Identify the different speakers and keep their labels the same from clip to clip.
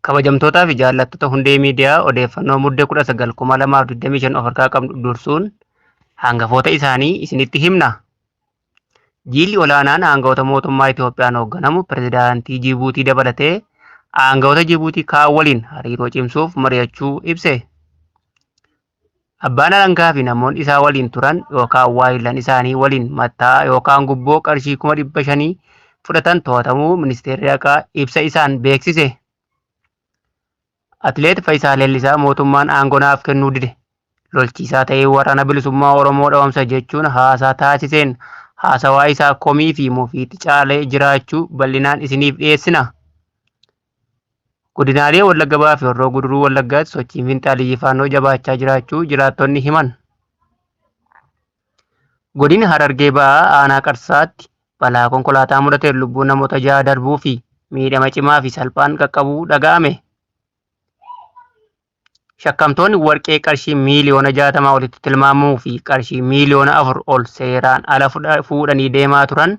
Speaker 1: Kabajamtootaa fi jaallattoota Hundee Miidiyaa odeeffannoo Muddee 19,2025 of harkaa qabnu dursuun hangafoota isaanii isinitti himna. Jilli olaanaan aangawoota mootummaa Itoophiyaan hoogganamu pirezidaantii Jibuutii dabalatee aangawoota Jibuutii kaan waliin hariiroo cimsuuf mari'achuu ibse. Abbaan alangaa fi namoonni isaa waliin turan yookaan waayillan isaanii waliin matta'aa yookaan gubboo qarshii 500,000 fudhatan to'atamuu ministeerri haqaa ibsa isaan beeksise. Atileet Faayisaa Leellisaa mootummaan aangoo naaf kennuu dide. Lolchiisaa ta'ee waraana bilisummaa Oromoo dhabamsa jechuun haasaa taasiseen haasawaa isaa komii fi mufiitti caalee jiraachuu bal'inaan isiniif dhiyeessina. Godinaalee Wallagga Bahaa fi Horroo Guduruu Wallaggaatti sochiin finxaaliyyi faannoo jabaachaa jiraachuu jiraattonni himan. Godina Harargee Bahaa Aanaa Qarsaatti balaa konkolaataa mudateen lubbuun namoota 6 darbuu fi miidhama cimaa fi salphaan qaqqabuu dhaga'ame. Shakkamtoonni warqee qarshii miiliyoona 60 olitti tilmaamamuu fi qarshii miiliyoona 4 ol seeraan ala fuudhanii deemaa turan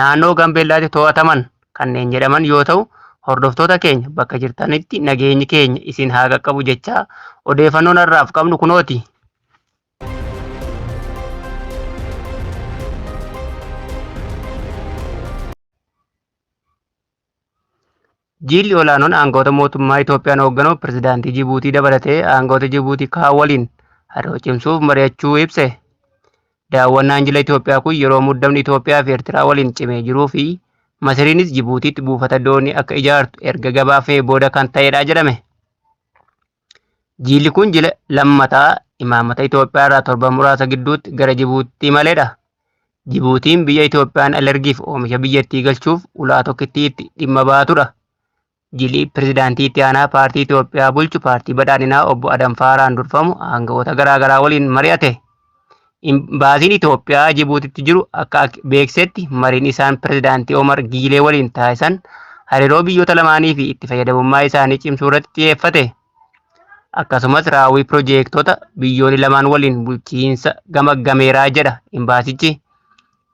Speaker 1: naannoo Gaambeellaatti to'ataman kanneen jedhaman yoo ta'u, hordoftoota keenya bakka jirtanitti nageenyi keenya isin haa qaqqabu jechaa odeeffannoon har'aaf qabnu kunooti. Jilli olaanoon aangawoota mootummaa Itoophiyaan hoogganamu pirezidaantii Jibuutii dabalatee aangawoota Jibuutii kaan waliin hariiroo cimsuuf mari'achuu ibse. Daawwannaan jila Itoophiyaa kun yeroo muddamni Itoophiyaa fi Eertiraa waliin cimee jiruu fi Masiriinis Jibuutiitti buufata doonii akka ijaartu erga gabaafamee booda kan ta'edha jedhame. Jilli kun jila lammataa imaammata Itoophiyaa irraa torban muraasa gidduutti gara Jibuutiitti imaledha. Jibuutiin biyya Itoophiyaan alergiif oomisha biyyattii galchuuf ulaa tokkittii itti dhimma baatudha. Jilli pirezidaantii itti aanaa paartii Itoophiyaa bulchu paartii badhaadhinaa obbo Adam Faaraan durfamu aangawoota garaagaraa waliin mari'ate. Imbaasiin Itoophiyaa Jibuutitti jiru akka beeksisetti mariin isaan pirezidaantii Omar Giilee waliin taasisan hariiroo biyyoota lamaanii fi itti fayyadamummaa isaanii cimsuu irratti xiyyeeffate. Akkasumas raawwii piroojeektota biyyoonni lamaan waliin bulchiinsa gamaggameeraa jedha imbaasichi.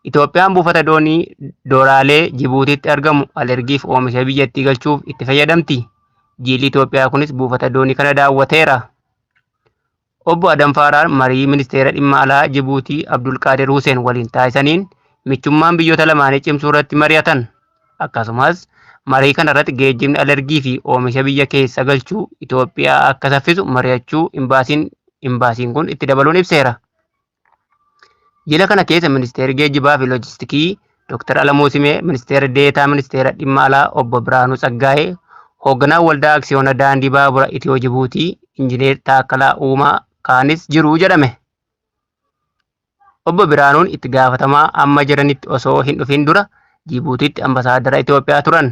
Speaker 1: Itoophiyaan buufata doonii Dooraalee Jibuutiitti argamu alergiif oomisha biyyattii galchuuf itti fayyadamti. Jilli Itoophiyaa kunis buufata doonii kana daawwateera. Obbo Adam Faaraan marii ministeera dhimma alaa Jibuutii Abdulqaadir Huseen waliin taasisaniin michummaan biyyoota lamaanii cimsuu irratti mari'atan. Akkasumas marii kana irratti geejjibni alergii fi oomisha biyya keessa galchuu Itoophiyaa akka saffisu mari'achuu imbaasiin kun itti dabaluun ibseera. Jila kana keessa ministeerri geejjibaa fi loojistikii Dr. Alamuu Simee, ministeera deetaa ministeera dhimma alaa obbo Biraanuu Tsaggaayee, hoogganaa waldaa aksiyoona daandii baabura Itiyoo Jibuutii Injineer Taakkalaa Uumaa kaanis jiru jedhame. Obbo Biraanuun itti gaafatamaa amma jiranitti osoo hin dhufin dura Jibuutiitti ambasaaddara Itoophiyaa turan.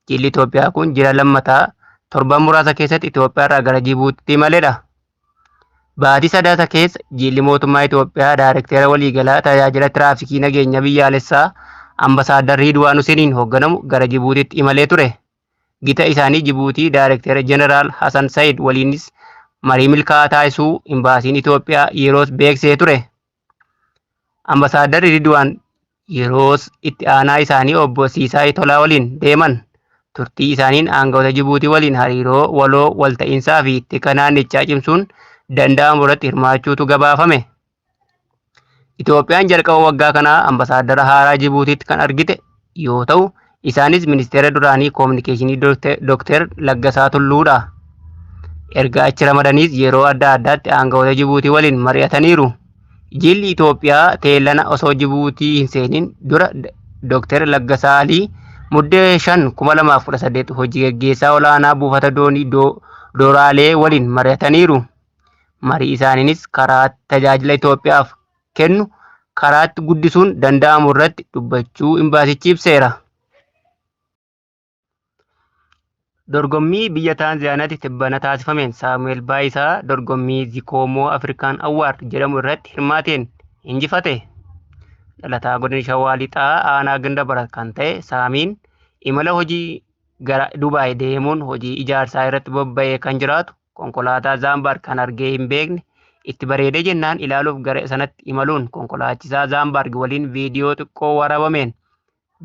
Speaker 1: Jilli Itoophiyaa kun jila lammataa torban muraasa keessatti Itoophiyaarraa gara Jibuutiitti imaledha. Baatii Sadaasa keessa jilli mootummaa Itoophiyaa Daayirektera waliigalaa tajaajila tiraafikii nageenya biyyaalessaa Ambasaaddar Riidwaan Huseeniin hoogganamu gara Jibuutiitti imalee ture. Gita isaanii Jibuutii Daayirektera Jeneraal Hasan Sayid waliinis marii milkaa'aa taasisuu imbaasiin Itoophiyaa yeroos beeksisee ture. Ambasaaddar Ridwaan yeroos itti aanaa isaanii obbo Siisaay Tolaa waliin deeman. Turtii isaaniin aangawoota Jibuutii waliin hariiroo waloo walta'iinsaa fi tika naannichaa cimsuun danda'amu irratti hirmaachuutu gabaafame. Itoophiyaan jalqaba waggaa kanaa ambasaaddara haaraa Jibuutiitti kan argite yoo ta'u, isaanis ministeera duraanii koominikeeshinii Dookter Laggasaa Tulluudha. Erga achi ramadaniis yeroo adda addaatti aangawoota Jibuutii waliin mari'ataniiru. Jilli Itoophiyaa teellana osoo Jibuutii hin seenin dura Dookter Laggasaa Alii Muddee 5, 2018 hojii gaggeessaa olaanaa buufata doonii Dooraalee waliin mari'ataniiru. Marii isaaniinis karaa tajaajila Itoophiyaaf kennu karaatti guddisuun danda'amu irratti dubbachuu imbaasichi ibseera. Dorgommii biyya Taanzaaniyaatti tibbana taasifameen Saamu'eel Baayisaa dorgommii Zikoomoo Afrikaan Awwaard jedhamu irratti hirmaateen injifate. Dhalataa godina Shawaa Lixaa aanaa Gindabarat kan ta'e Saamiin imala hojii gara Dubaay deemuun hojii ijaarsaa irratti bobba'ee kan jiraatu konkolaataa Zaambaar kan argee hin beekne itti bareedee jennaan ilaaluuf gara sanatti imaluun konkolaachisaa Zaambaarg waliin viidiyoo xiqqoo waraabameen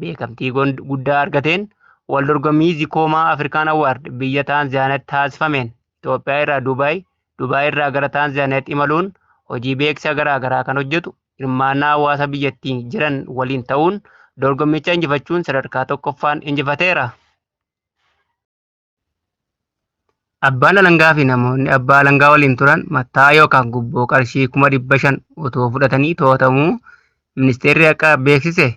Speaker 1: beekamtii guddaa argateen Waldorgommii Zikoomaa Afrikaan Award biyya Taanzaaniyaatti taasifameen Itoophiyaa irraa Dubaay, Dubaay irraa gara Taanzaaniyaatti imaluun hojii beeksisa garaa garaa kan hojjetu hirmaannaa hawaasa biyyattii jiran waliin ta'uun dorgommicha injifachuun sadarkaa tokkoffaan injifateera. Abbaan alangaa fi namoonni abbaa alangaa waliin turan matta'aa yookaan gubboo qarshii 500,000 otoo fudhatanii to'atamuu ministeerri haqaa beeksise.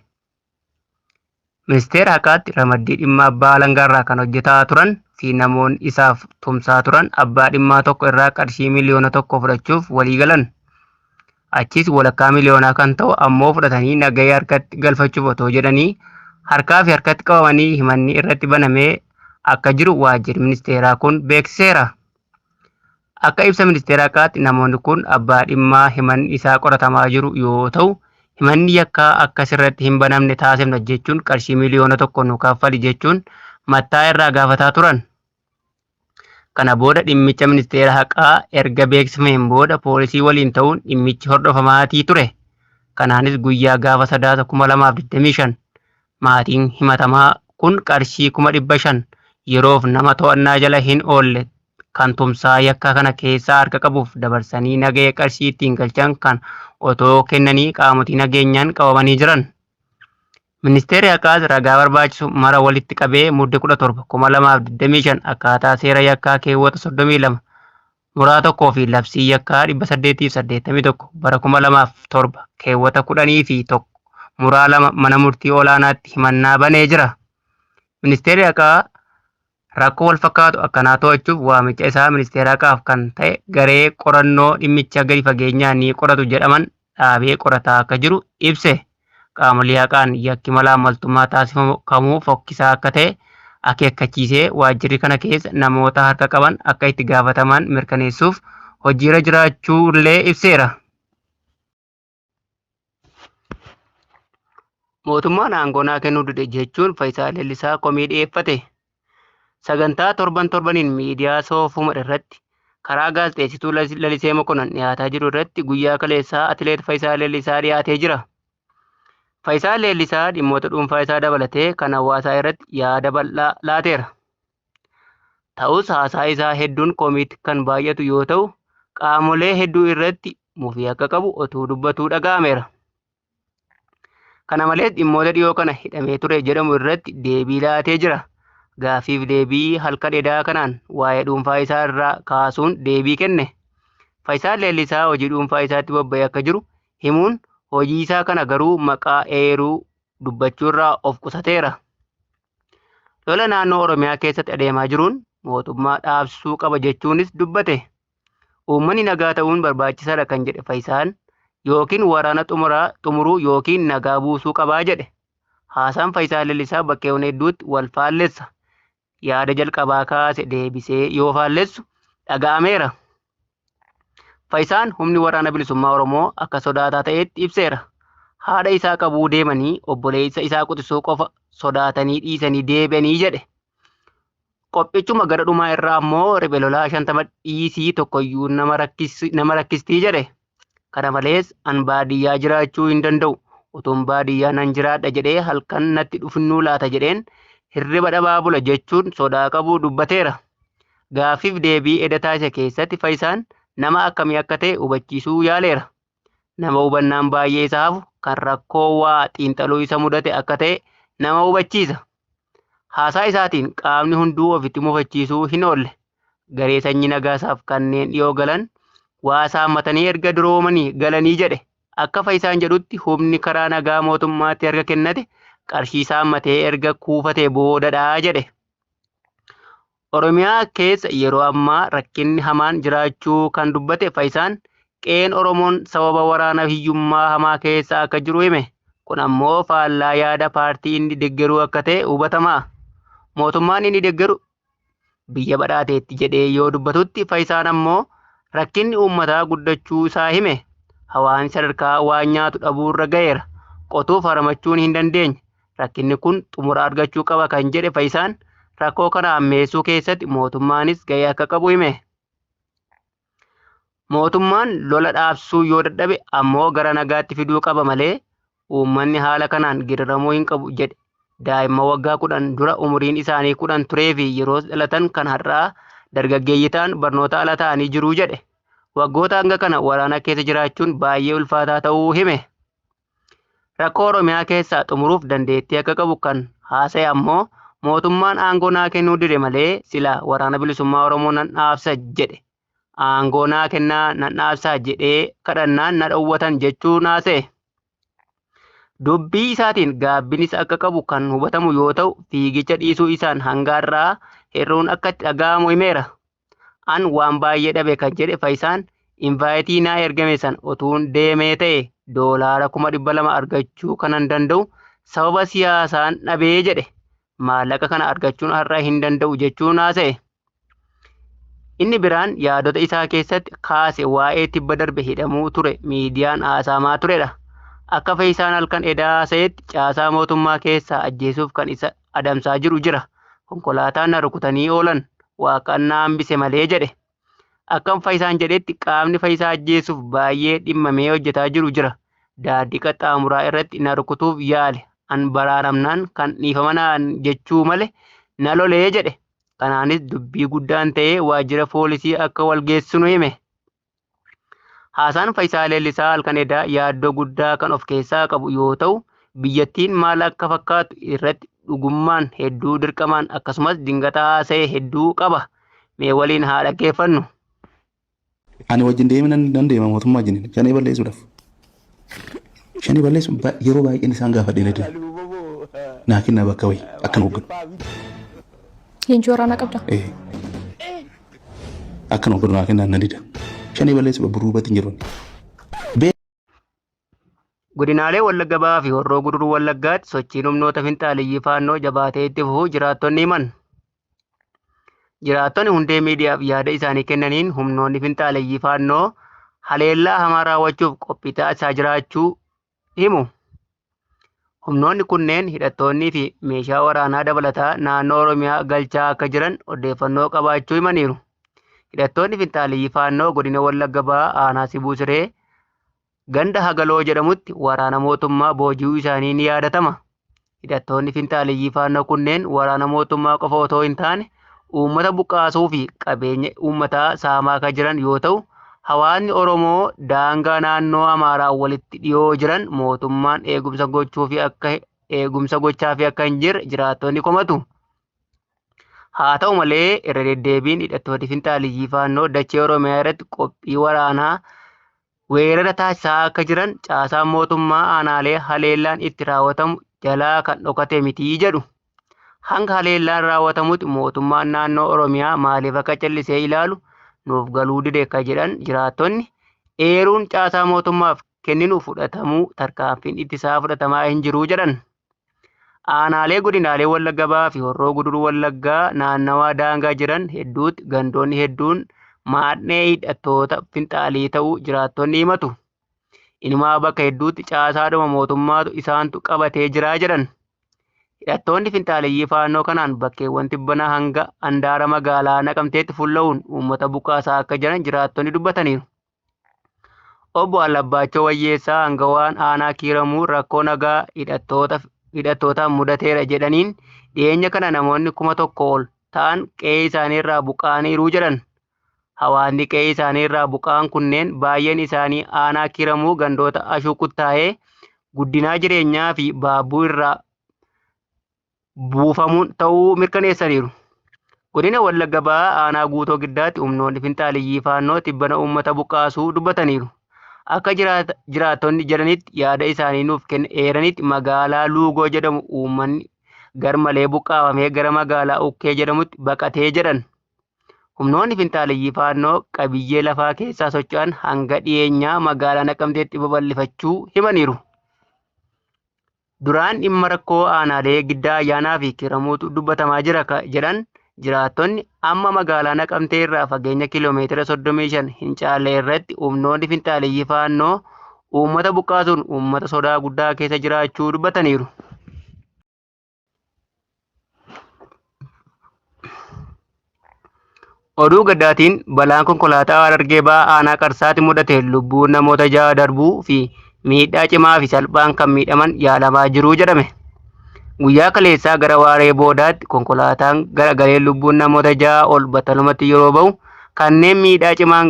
Speaker 1: Ministeera haqaatti ramaddii dhimma abbaa alangaarraa kan hojjetaa turan fi namoonni isaaf tumsaa turan abbaa dhimmaa tokko irraa qarshii 1,000,000 fudhachuuf walii galan. Achiis walakkaa miliyoonaa kan ta'u ammoo fudhatanii nagahee harkatti galfachuuf otoo jedhanii harkaa fi harkatti qabamanii himanni irratti banamee akka jiru waajjirri ministeeraa kun beeksiseera. Akka ibsa ministeera haqaatti namoonni kun abbaa dhimmaa himanni isaa qoratamaa jiru yoo ta'u, himanni yakkaa akka sirratti hin banamne taasifna jechuun qarshii 1,000,000 nu kaffali jechuun mattaa irraa gaafataa turan. Kana booda dhimmicha ministeera haqaa erga beeksifameen booda poolisii waliin ta'uun dhimmichi hordofamaatii ture. Kanaanis guyyaa gaafa Sadaasa 2025 maatiin himatamaa kun qarshii 500,000 yeroof nama to'annaa jala hin oolle kan tumsaa yakka kana keessaa harka qabuuf dabarsanii nagahee qarshii ittiin galchan kan otoo kennanii qaamotii nageenyaan qabamanii jiran. Ministeerri haqaas ragaa barbaachisu mara walitti qabee Mudde 17, 2025 akkaataa seera yakkaa keewwata 32 muraa 1 fi labsii yakkaa 881 bara 2007 keewwata 10 fi 1 muraa 2 mana murtii olaanaatti himannaa banee jira. Ministeerri haqaa rakkoo wal fakkaatu akkanaa to'achuuf waamicha isaa ministeera haqaaf kan ta'e garee qorannoo dhimmicha gadi fageenyaan ni qoratu jedhaman dhaabee qorataa akka jiru ibse. Qaamolee haqaan yakki malaammaltummaa taasifamu kamuu fokkisaa akka ta'e akeekkachiisee waajjirri kana keessa namoota harka qaban akka itti gaafataman mirkaneessuuf hojiirra jiraachuu illee ibseera. Mootummaan aangoo naa kennuu dide jechuun Fayisaa Leellisaa komii dhiyeeffate. Sagantaa torban torbaniin miidiyaa Soofumar irratti karaa gaazexeessituu Lalisee Mokonnon dhiyaataa jiru irratti guyyaa kaleessaa Atileet Fayisaa Leellisaa dhiyaatee jira. Fayisaa Leellisaa dhimmoota dhuunfaa isaa dabalatee kan hawaasaa irratti yaada bal'aa laateera. Ta'us haasaa isaa hedduun komiitti kan baay'atu yoo ta'u, qaamolee hedduu irratti mufii akka qabu otuu dubbatuu dhaga'ameera. Kana malees dhimmoota dhiyoo kana hidhamee ture jedhamu irratti deebii laatee jira. Gaaffiif deebii halkan edaa kanaan waa'ee dhuunfaa isaa irraa kaasuun deebii kenne. Faayisaan Leellisaa hojii dhuunfaa isaatti bobba'ee akka jiru himuun hojii isaa kana garuu maqaa eeruu dubbachuurraa of qusateera. Lola naannoo Oromiyaa keessatti adeemaa jiruun mootummaa dhaabsisuu qaba jechuunis dubbate. Uummanni nagaa ta'uun barbaachisaadha kan jedhe Faayisaan yookiin waraana xumuruu yookiin nagaa buusuu qabaa jedhe. Haasaan Faayisaa Leellisaa bakkeewwan hedduutti wal faallessa. Yaada jalqabaa kaase deebisee yoo faallessu dhaga'ameera. Faayisaan humni waraana bilisummaa Oromoo akka sodaataa ta'etti ibseera. Haadha isaa qabuu deemanii obboleessa isaa quxisuu qofa sodaatanii dhiisanii deebi'anii jedhe. Qophichuma gara dhumaa irraa ammoo riphee lolaa 50 dhiisii tokkoyyuu nama rakkistii jedhe. Kana malees an baadiyyaa jiraachuu hin danda'u. Utuun baadiyyaa nan jiraadha jedhee halkan natti dhufinnuu laata jedheen hirriba dhabaa bula jechuun sodaa qabu dubbateera. Gaaffiif deebii eda taasise keessatti Faayisaan nama akkamii akka ta'e hubachiisuu yaaleera. Nama hubannaan baay'ee isa hafu kan rakkoo waa xiinxaluu isa mudate akka ta'e nama hubachiisa. Haasaa isaatiin qaamni hunduu ofitti mufachiisuu hin oolle. Garee sanyii nagaasaaf kanneen dhiyoo galan waa saammatanii erga duroomanii galanii jedhe. Akka Faayisaan jedhutti humni karaa nagaa mootummaatti harka kennate qarshii saammatee erga kuufatee boodadhaa jedhe. Oromiyaa keessa yeroo ammaa rakkinni hamaan jiraachuu kan dubbate Faayisaan qe'een Oromoon sababa waraana hiyyummaa hamaa keessa akka jiru hime. Kun ammoo faallaa yaada paartii inni deeggaruu akka ta'e hubatama. Mootummaan inni deeggaru biyya badhaateetti jedhee yoo dubbatutti Faayisaan ammoo rakkinni uummataa guddachuu isaa hime. Hawaasni sadarkaa waan nyaatu dhabuurra ga'eera. Qotuuf haramachuun hin dandeenye. Rakkinni kun xumura argachuu qaba kan jedhe Faayisaan rakkoo kana hammeessuu keessatti mootummaanis ga'ee akka qabu hime. Mootummaan lola dhaabsisuu yoo dadhabe ammoo gara nagaatti fiduu qaba malee uummanni haala kanaan gidiramuu hin qabu jedhe. Daa'imman waggaa 10 dura umuriin isaanii 10 turee fi yeroos dhalatan kan har'aa dargaggeeyyii ta'an barnoota ala ta'anii jiru jedhe. Waggoota hanga kana waraana keessa jiraachuun baay'ee ulfaataa ta'uu hime. Rakkoo Oromiyaa keessaa xumuruuf dandeettii akka qabu kan haasa'e ammoo mootummaan aangoo naa kennuu dide malee silaa waraana bilisummaa Oromoo nan dhaabsa jedhe. Aangoo naa kennaa nan dhaabsaa jedhee kadhannaan na dhowwatan jechuun haasa'e. Dubbii isaatiin gaabbinis akka qabu kan hubatamu yoo ta'u fiigicha dhiisuu isaan hanga har'aa hir'uun akka itti dhaga'amu himeera. An waan baay'ee dhabe kan jedhe Faayisaan invaayitii naa ergame san otuun deemee ta'e doolaara 200,000 argachuu kanan danda'u sababa siyaasaan dhabee jedhe. Maallaqa kana argachuun har'a hin danda'u jechuun haasa'e. Inni biraan yaadota isaa keessatti kaase waa'ee tibba darbe hidhamuu ture miidiyaan haasa'amaa turedha. Akka Faayisaan halkan edaa haasa'etti caasaa mootummaa keessaa ajjeesuuf kan isa adamsaa jiru jira. Konkolaataan na rukutanii oolan waaqaan na hambise malee jedhe. Akkam Faayisaan jedhetti qaamni Faayisaa ajjeesuuf baay'ee dhimmamee hojjetaa jiru jira. Daandii qaxxaamuraa irratti na rukutuuf yaale. An baraaramnaan kan dhiifama naan jechuu malee na lolee jedhe. Kanaanis dubbii guddaan ta'ee waajjira poolisii akka wal geessinu hime. Haasaan Faayisaa Leellisaa halkan edaa yaaddoo guddaa kan of keessaa qabu yoo ta'u, biyyattiin maal akka fakkaattu irratti dhugummaan hedduu dirqamaan akkasumas dingata haasa'e hedduu qaba. Mee waliin haa dhaggeeffannu.
Speaker 2: Ani wajjin deemee nan deema mootummaa wajjin shanee balleessuudhaaf. Shanee balleessu yeroo baay'een isaan gaafadhee na dide. Naa kennaa bakka wayii akkan hoogganu.
Speaker 3: Leenjii waraanaa qabda?
Speaker 2: Ee. Akkan hoogganu naa kennaa na dida. Shanee balleessuudhaaf burruubatti hin jiru.
Speaker 1: Godinaalee Wallagga Bahaa fi Horroo Guduruu Wallaggaatti sochiin humnoota finxaaleyyii Faannoo jabaatee itti fufuu jiraattonni himan. Jiraattonni hundee miidiyaaf yaada isaanii kennaniin humnoonni finxaaleyyii Faannoo haleellaa hamaa raawwachuuf qophii taasisaa jiraachuu himu. Humnoonni kunneen hidhattoonnii fi meeshaa waraanaa dabalataa naannoo Oromiyaa galchaa akka jiran odeeffannoo qabaachuu himaniiru. Hidhattoonni finxaaleyyii Faannoo godina Wallagga Bahaa aanaa Sibuu Siree ganda Hagaloo jedhamutti waraana mootummaa booji'uu isaanii ni yaadatama. Hidhattoonni finxaaleyyii Faannoo kunneen waraana mootummaa qofa otoo hin taane uummata buqqaasuu fi qabeenya uummataa saamaa kan jiran yoo ta'u, hawaasni Oromoo daangaa naannoo Amaaraa walitti dhiyoo jiran mootummaan eegumsa gochuufi akka eegumsa gochaafi akka hin jirre jiraattonni komatu. Haa ta'u malee irra deddeebiin hidhattoonni finxaaleyyii Faannoo dachee Oromiyaa irratti qophii waraanaa weerara taasisaa akka jiran caasaan mootummaa aanaalee haleellaan itti raawwatamu jalaa kan dhokate miti jedhu. Hanga haleellaan raawwatamutti mootummaan naannoo Oromiyaa maaliif akka callisee ilaalu nuuf galuu dide ka jedhan jiraattonni eeruun caasaa mootummaaf kenninu fudhatamuu tarkaanfiin ittisaa fudhatamaa hin jiru jedhan. Aanaalee godinaalee Wallagga Bahaa fi Horroo Guduruu Wallaggaa naannawaa daangaa jiran hedduutti gandoonni hedduun maadhee hidhattoota finxaalii ta'uu jiraattonni himatu. Inumaa bakka hedduutti caasaadhuma mootummaatu isaantu qabatee jira jedhan. Hidhattoonni finxaaleyyii faannoo kanaan bakkeewwan tibbana hanga handaara magaalaa Naqamteetti fulla'uun uummata buqqaasaa akka jiran jiraattonni dubbataniiru. Obbo Allabbaachoo Wayyeessaa aangawaan aanaa Kiiramuu rakkoo nagaa hidhattootaan mudateera jedhaniin dhiyeenya kana namoonni 1000 ol ta'an qe'ee isaaniirraa buqqa'aniiru jedhan. Hawaasni qe'ee isaaniirraa buqqa'an kunneen baay'een isaanii aanaa Kiiramuu gandoota Ashuu Kuttaayee, Guddinaa Jireenyaa fi Baabbuu irraa buufamuun ta'uu mirkaneessaniiru. Godina Wallagga Bahaa aanaa Guutoo Giddaatti humnoonni finxaaleyyii Faannoo tibbana uummata buqqaasuu dubbataniiru. Akka jiraattonni jedhanitti yaada isaanii nuuf eeranitti magaalaa Luugoo jedhamu uummanni garmalee buqqaafamee gara magaalaa Ukkee jedhamutti baqatee jedhan. Humnoonni finxaaleyyii Faannoo qabiyyee lafaa keessaa socho'an hanga dhiyeenyaa magaalaa Naqamteetti babal'ifachuu himaniiru. Duraan dhimma rakkoo aanaalee Giddaa Ayyaanaa fi Kiiramuutu dubbatamaa jira ka jedhan jiraattonni, amma magaalaa Naqamtee irraa fageenya kiiloomeetira 35 hin caalle irratti humnoonni finxaaleyyii Faannoo uummata buqqaasuun uummata sodaa guddaa keessa jiraachuu dubbataniiru. Oduu gaddaatiin balaan konkolaataa Harargee Bahaa aanaa Qarsaatti mudate lubbuun namoota jaha darbuu fi miidhaa cimaa fi salphaan kan miidhaman yaalamaa jiru jedhame. Guyyaa kaleessaa gara waaree boodaatti konkolaataan garagalee lubbuun namoota 6 ol battalumatti yeroo ba'u, kanneen miidhaa cimaan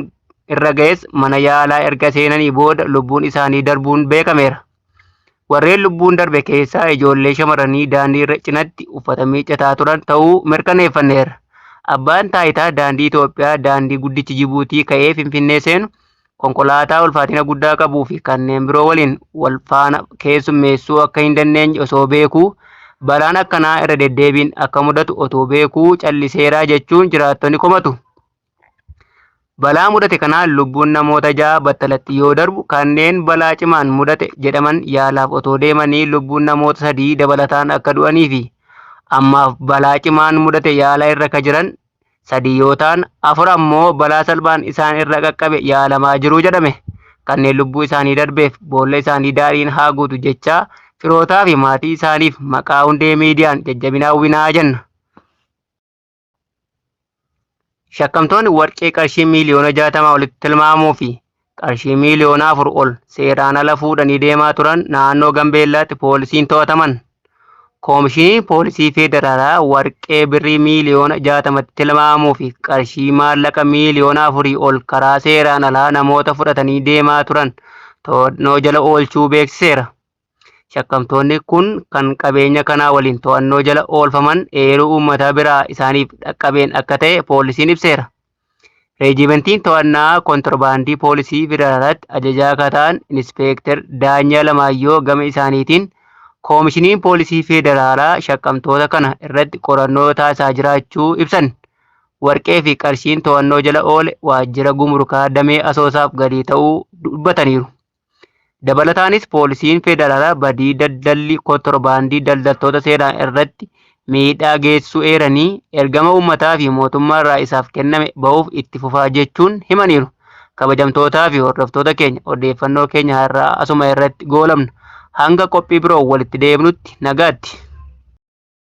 Speaker 1: irra ga'es mana yaalaa erga seenanii booda lubbuun isaanii darbuun beekameera. Warreen lubbuun darbe keessaa ijoollee shamarranii daandii irra cinatti uffata miiccataa turan ta'uu mirkaneeffanneerra. Abbaan taayitaa daandii Itoophiyaa daandii guddichi Jibuutii ka'ee Finfinnee seenu konkolaataa ulfaatina guddaa qabuu fi kanneen biroo waliin wal faana keessummeessuu akka hin dandeenye osoo beekuu balaan akkanaa irra deddeebiin akka mudatu otoo beekuu calliseeraa jechuun jiraattonni komatu. Balaa mudate kanaan lubbuun namoota 6 battalatti yoo darbu, kanneen balaa cimaan mudate jedhaman yaalaaf otoo deemanii lubbuun namoota 3 dabalataan akka du'anii fi ammaaf balaa cimaan mudate yaala irra ka jiran 3 yoo ta'an, 4 ammoo balaa salphaan isaan irra qaqqabe yaalamaa jiru jedhame. Kanneen lubbuu isaanii darbeef boolla isaanii daadhiin haa guutu jechaa firootaa fi maatii isaaniif maqaa Hundee Miidiyaan jajjabina hawwinaa jenna. Shakkamtoonni warqee qarshii miiliyoona 60 olitti tilmaamuu fi qarshii miiliyoona 4 ol seeraan ala fuudhanii deemaa turan naannoo Gambeellaatti poolisiin to'ataman. Koomishiniin Poolisii Federaalaa warqee birrii miiliyoona 60tti tilmaamuu fi qarshii maallaqa miiliyoona 4 ol karaa seeraan alaa namoota fudhatanii deemaa turan to'annoo jala oolchuu beeksiseera. Shakkamtoonni kun kan qabeenya kanaa waliin to'annoo jala oolfaman eeruu uummataa biraa isaaniif dhaqqabeen akka ta'e poolisiin ibseera. Reejimentiin to'annaa kontirbaandii poolisii federaalaatti ajajaa akka ta'an Inispeektar Daanyaa Alamaayyoo gama isaaniitiin koomishiniin poolisii federaalaa shakkamtoota kana irratti qorannoo taasisaa jiraachuu ibsan. Warqee fi qarshiin to'annoo jala oole waajjira gumrukaa damee Asoosaaf galii ta'uu dubbataniiru. Dabalataanis poolisiin federaalaa badii daldalli kontirbaandii daldaltoota seeraan irratti miidhaa geessisuu eeranii ergama uummataa fi mootummaa irraa isaaf kenname bahuuf itti fufaa jechuun himaniiru. Kabajamtootaa fi hordoftoota keenya, odeeffannoo keenya har'aa asuma irratti goolabna. Hanga qophii biroo walitti deebinutti nagaatti.